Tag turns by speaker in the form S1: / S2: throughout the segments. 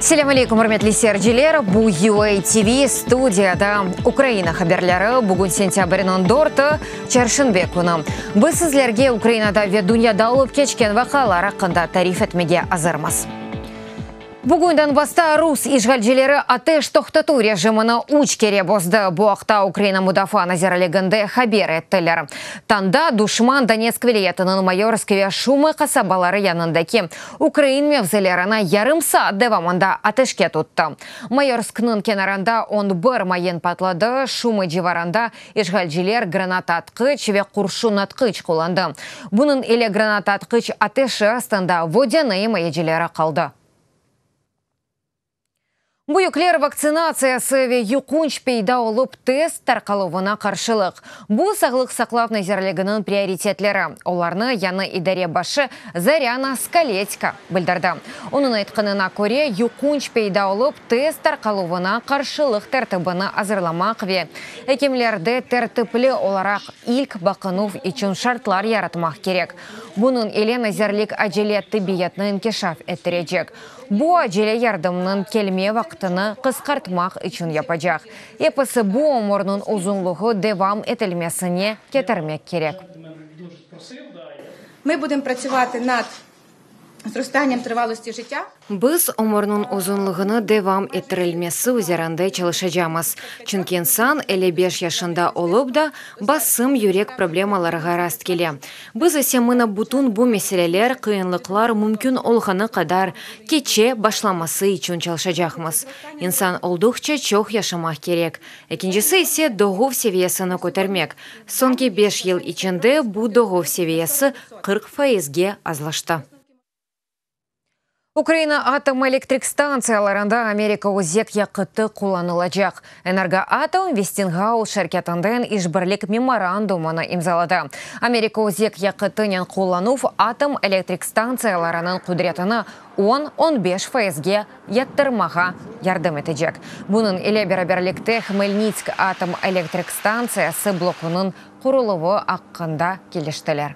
S1: Selâm aleykum, ürmetli seyirciler! Bu UA TV studiyada Ukraina haberleri. Bugün sentâbrniñ dörtü, çarşenbe künü. Biz sizlerge Ukrainada ve dünyada olıp keçken vaqialar aqqında tarif etmege azırmız. Bugün Donbassta rus işğalcileri ateş toqtatuv rejimini üç kere bozdı. Bu aqta Ukraina Mudafaa nazirliginde haber ettiler. Tañda duşman Donetsk vilâyetiniñ Mayorsk ve Şumı qasabaları yanındaki ukrain mevzilerini yarım saat devamında ateşke tuttı. Mayorsknıñ kenarında 11 mayın patladı, Şumı civarında işğalciler granataatqıç ve qurşunatqıç qullandı. Bunıñ ile granataatqıç ateşi astında Vodânıy imayecileri qaldı. Büyükler vaktsinatsiyası ve yuqunç peyda olıp tez tarqaluvına qarşılıq, bu Sağlıq saqlav nazirliginiñ prioritetleri. Olarnı yañı idare başı Zarâna Skaletska bildirdi. Onıñ aytqanına köre, yuqunç peyda olıp tez tarqaluvına qarşılıq tertibini azırlamaq ve ekimlerde tertipli olaraq ilk baqınuv içün şartlar yaratmaq kerek. Bunıñ ile nazirlik acele tibbiyetni inkişaf ettirecek. Bu acele yardımnıñ kelme vaqtını qısqartmaq içün yapacaq. Episi bu ömürniñ uzunluğı devam etilmesine ketirmek kerek. Biz ömürniñ uzunlığını devam ettirilmesi üzerinde çalışacamız, çünki insan 55 yaşında olıp da, basım, yürek problemalarğa rastkele. Biz ise mına bütün bu meseleler, qıyınlıqlar mümkün olğanı qadar keççe başlaması içün çalışacaqmız. İnsan olduqça çoq yaşamaq kerek. Ekincisi ise doğuv seviyesini kötermek. Soñki beş yıl içinde bu doğuv seviyesi 40 faizge azlaştı. Ukraina atom elektrik stantsiyalarında Amerika özek yaqıtı qullanılacaq. Energoatom Westinghouse şirketinden işbirlik memorandumını imzaladı. Amerika özek yaqıtınen qullanuv atom elektrik stantsiyalarınıñ qudretini on, 15 faizge yattırmağa yardım etecek. Bunıñ ile beraberlikte Hmelnitsk atom elektrik stantsiyası blokunıñ quruluvı aqqında keliştiler.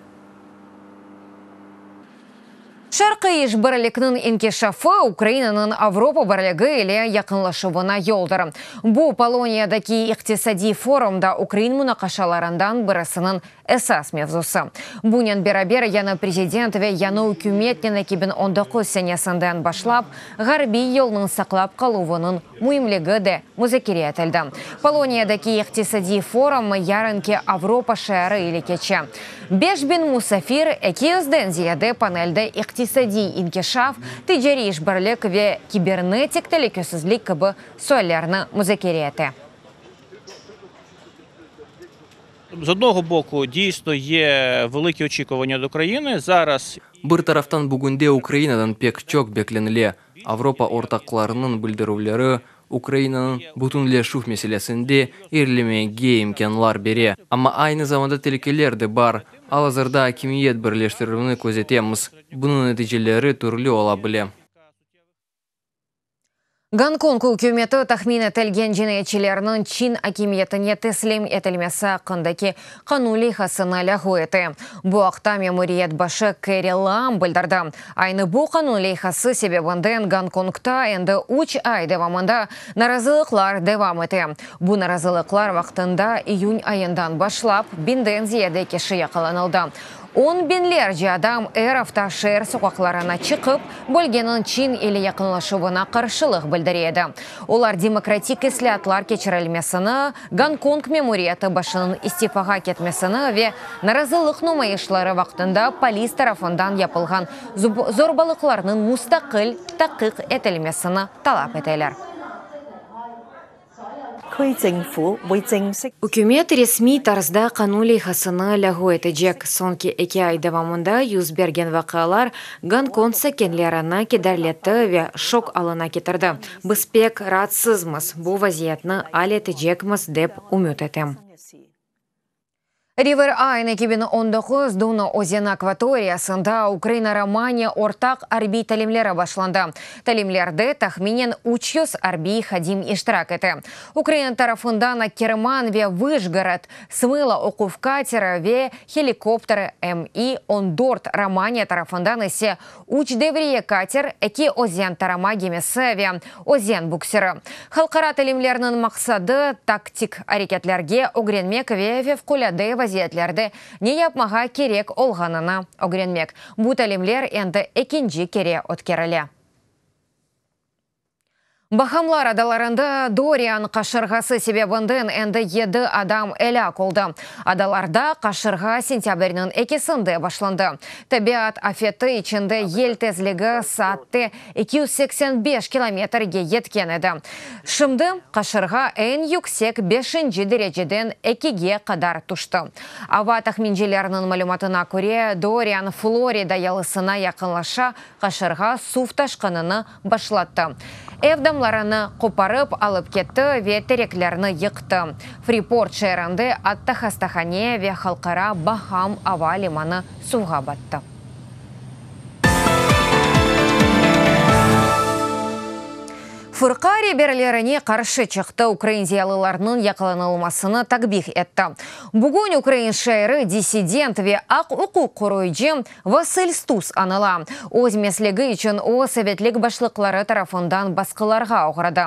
S1: Şarqiy işbirlikniñ inkişafı Ukrainanıñ Avropa Birligi ile yaqınlaşuvına yoldır. Bu, Poloniyadaki iqtisadiy forumda ukrain munaqaşalarından birisiniñ esas mevzusı. Bunen beraber, yañı prezident ve yañı ükümetnen 2019 senesinden başlap ğarbiy yolnıñ saqlap qaluvınıñ müimligi de muzakere etildi. Poloniyadaki iqtisadiy forum yarınki Avropa şeeri ile keçe. 5000 musafir 200-den ziyade panelde iqtisadiy inkişaf, ticariy işbirlik ve kibernetik telükesizlik kibi suallerni muzakere ete.
S2: Z одного боку, дійсно є великі очікування від України. Зараз
S3: Bir taraftan, bugünde Ukrainadan pek çoq beklenile. Avropa ortaqlarınıñ bildirüvleri Ukrainanıñ bütünleşüv meselesinde ilerilemege imkânlar bere. Amma aynı zamanda telükeler de bar. Al-azırda akimiyet birleştirüvini közetemiz, bunıñ neticeleri türlü ola bile.
S1: Gonkong ükümeti tahmin etilgen cinayetçilerniñ Çin akimiyetine teslim etilmesi aqqındaki qanun leyhasını lâğu ete. Bu aqta memuriyet başı Kerri Lam bildirdi. Aynı bu qanun leyhası sebebinden Gonkongta endi üç ay devamında narazılıqlar devam ete. Bu narazılıqlar vaqtında iyün ayından başlap biñden ziyade kişi yaqalanıldı. On biñlerce adam er afta şeer soqaqlarına çıqıp, bölgeniñ Çin ile yaqınlaşuvına qarşılıq bildire edi. Olar demokratik islâatlar keçirilmesini, Gonkong memuriyeti başınıñ istifağa ketmesini ve narazılıq numayışları vaqtında polis tarafından yapılğan zorbalıqlarnıñ mustaqil taqiq etilmesini talap eteler. Ükümet resmiy tarzda qanun leyhasını lâğu etecek. Soñki eki ay devamında yüz bergen vaqialar Gonkong sakinlerini kederletti ve şok alına ketirdi. Biz pek raatsızmız, bu vaziyetni al etecekmiz, dep ümüt etem. River Ayn 2019 Duna özeni akvatoriyasında Ukraina-Romaniya ortaq arbiy talimleri başlandı. Talimlerde tahminen 300 arbiy hadim iştirak ete. Ukraina tarafından Akkerman ve Vışgorod, Smıla oquv kateri ve helikopteri Mİ 14, Romaniya tarafından ise üç devriye kater, eki özen tarama gemisi ve özen buksiri. Halqara talimlerniñ maqsadı, taktik areketlerge ögrenmek ve fevqulâde vaziyetlerde ne yapmağa kerek olğanını ögrenmek. Bu talimler endi ekinci kere ötkerile. Bahamlar adalarında Dorian qaşırğası sebebinden endi yedi adam elâk oldı. Adalarda qaşırğa sentâbrniñ ekisinde başlandı. Tabiat afeti içinde yel tezligi saatte 285 kilometrge yetken edi. Şimdi qaşırğa eñ yüksek beşinci dereceden ekige qadar tüşti. Ava tahmincileriniñ malümatına köre, Dorian Florida yalısına yaqınlaşa, qaşırğa suv taşqınını başlattı. Ev damlarını qoparıp alıp ketti ve tereklerni yıqtı. Friport şeerinde atta hastahane ve halqara Baham ava limanı suvğa battı. Fırqa reberlerine qarşı çıqtı, ukrain ziyalılarınıñ yaqalanılmasını takbih etti. Bugün ukrain şairi, dissident ve aq-uquq qoruyıcı Vasıl Stus añıla. Öz meslegi içün o, sovetlik başlıqları tarafından basqılarğa oğradı.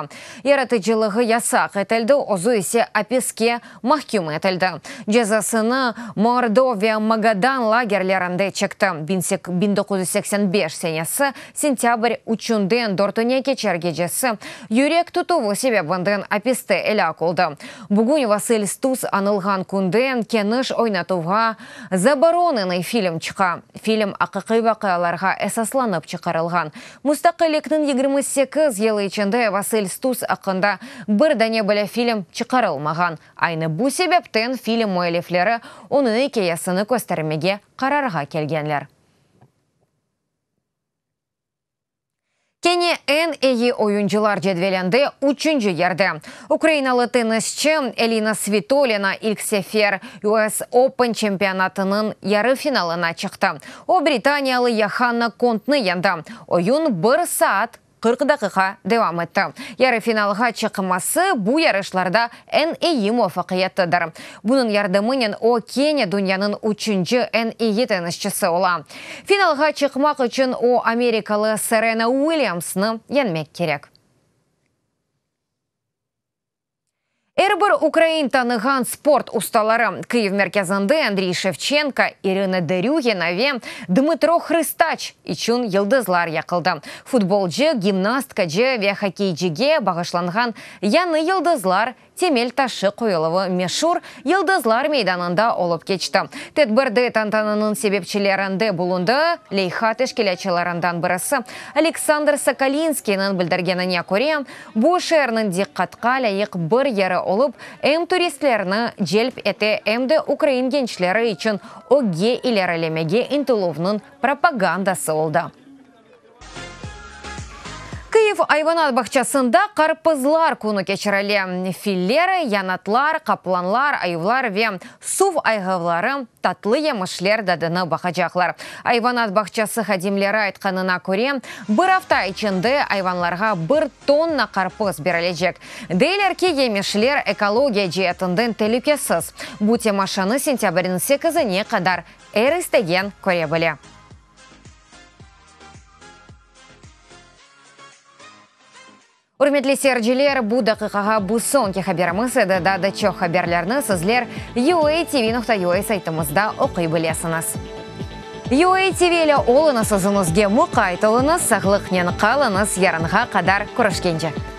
S1: Yaratıcılığı yasaq etildi, özü ise apiske mahküm etildi. Cezasını Mordov ve Magadan lagerlerinde çekti. 1985 senesi sentâbr üçünden dörtüne keçer gecesi yürek tutuvı sebebinden apiste elâk oldı. Bugün Vasıl Stus añılğan künde keniş oynatuvğa Zaboronenıy film çıqa. Film aqiqiy vaqialarğa esaslanıp çıqarılğan. Mustaqillikniñ 28 yılı içinde Vasıl Stus aqqında bir dane bile film çıqarılmağan. Aynı bu sebepten film müellifleri onıñ ikâyesini köstermege qararğa kelgenler. Kene eñ eyi oyuncılar cedvelinde üçünci yerde. Ukrainalı tennisçi Elina Svitolina ilk sefer US Open çempionatınıñ yarı finalına çıqtı. O, britaniyalı Yohanna Kontnı yendi. Oyun bir saat 40 daqiqa devam etti. Yarı finalğa çıqması, bu yarışlarda eñ eyi muvafaqiyetidir. Bunıñ yardımınen o, kene dünyanıñ üçünci eñ eyi tennisçisi ola. Finalğa çıqmaq içün o, amerikalı Serena Uilyamsnı yeñmek kerek. Er bir ukrain tanığan sport ustaları, Kıyiv merkezinde Andriy Şevçenko, İrına Derügina ve Dmıtro Hrıstaç içün yıldızlar yaqıldı. Futbolcı, gimnastkacı ve hokkeycige bağışlanğan yañı yıldızlar temel taşı qoyuluvı meşur Yıldızlar meydanında olıp keçti. Tedbirde tantananıñ sebepçilerinde bulundı leyha teşkilâtçılarından birisi Aleksandr Sokolinskiyniñ bildirgenine köre, bu şeerniñ diqqatqa lâyıq bir yeri olıp, em turistlerni celp ete, em de ukrain gençleri içün ögge ilerilemege ıntıluvnıñ propagandası oldı. Kyiv ayvanat bağçasında Qarpızlar künü keçirile. Filler, yanatlar, qaplanlar, ayuvlar ve suv ayğırları tatlı yemişler dadını baqacaqlar. Ayvanat bağçası hadimleri aytqanına köre, bir afta içinde ayvanlarğa bir tonna qarpız berilecek. Deyler ki, yemişler ekologiya ceetinden telükesiz. Bu temaşanı sentâbrniñ sekizine qadar er istegen köre bile. Ürmetli seyirciler, bu daqiqağa bu soñki haberimiz edi. Daa da çoq haberlerni sizler UATV.UA saytımızda oquy bilesiñiz. UATV ile oluñız, özüñizge muqayt oluñız, sağlıqnen qalıñız, yarınğa qadar körüşkence.